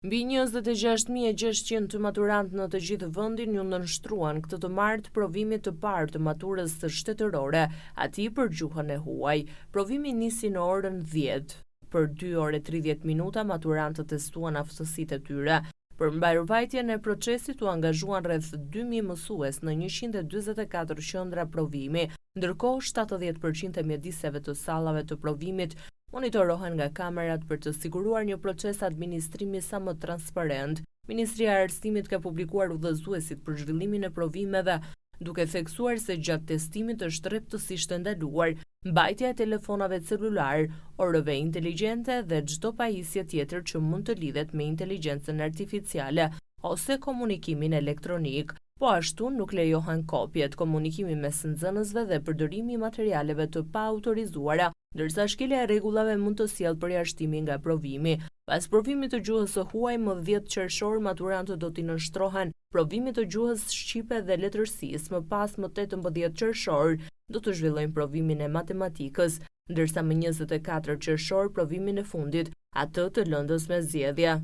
Mbi 26,600 maturantë në të gjithë vendin iu nënshtruan këtë të martë provimit të parë të maturës shtetërore, atij për gjuhën e huaj. Provimi nisi në orën 10. Për 2 orë e 30 minuta maturantët testuan aftësitë e tyre. Për mbarëvajtjen e procesit u angazhuan rreth 2000 mësues në 144 qendra provimi. Ndërkohë, 70% e mjediseve të sallave të provimit monitorohen nga kamerat për të siguruar një proces administrimi sa më transparent. Ministria e Arsimit ka publikuar udhëzuesit për zhvillimin e provimeve, duke theksuar se gjatë testimit është rreptësisht e ndaluar mbajtja e telefonave celularë, orëve inteligjente dhe çdo pajisje tjetër që mund të lidhet me inteligjencën artificiale ose komunikimin elektronik. Po ashtu nuk lejohen kopjet, komunikimi mes nxënësve dhe përdorimi i materialeve të paautorizuara, ndërsa shkelja e rregullave mund të sjellë përjashtimin nga provimi. Pas provimit të gjuhës së huaj, më 10 qershor maturantët do t'i nënshtrohen provimit të gjuhës shqipe dhe letërsisë, më pas më 18 qershor do të zhvillojnë provimin e matematikës, ndërsa më 24 qershor provimin e fundit, atë të lëndës me zgjedhje.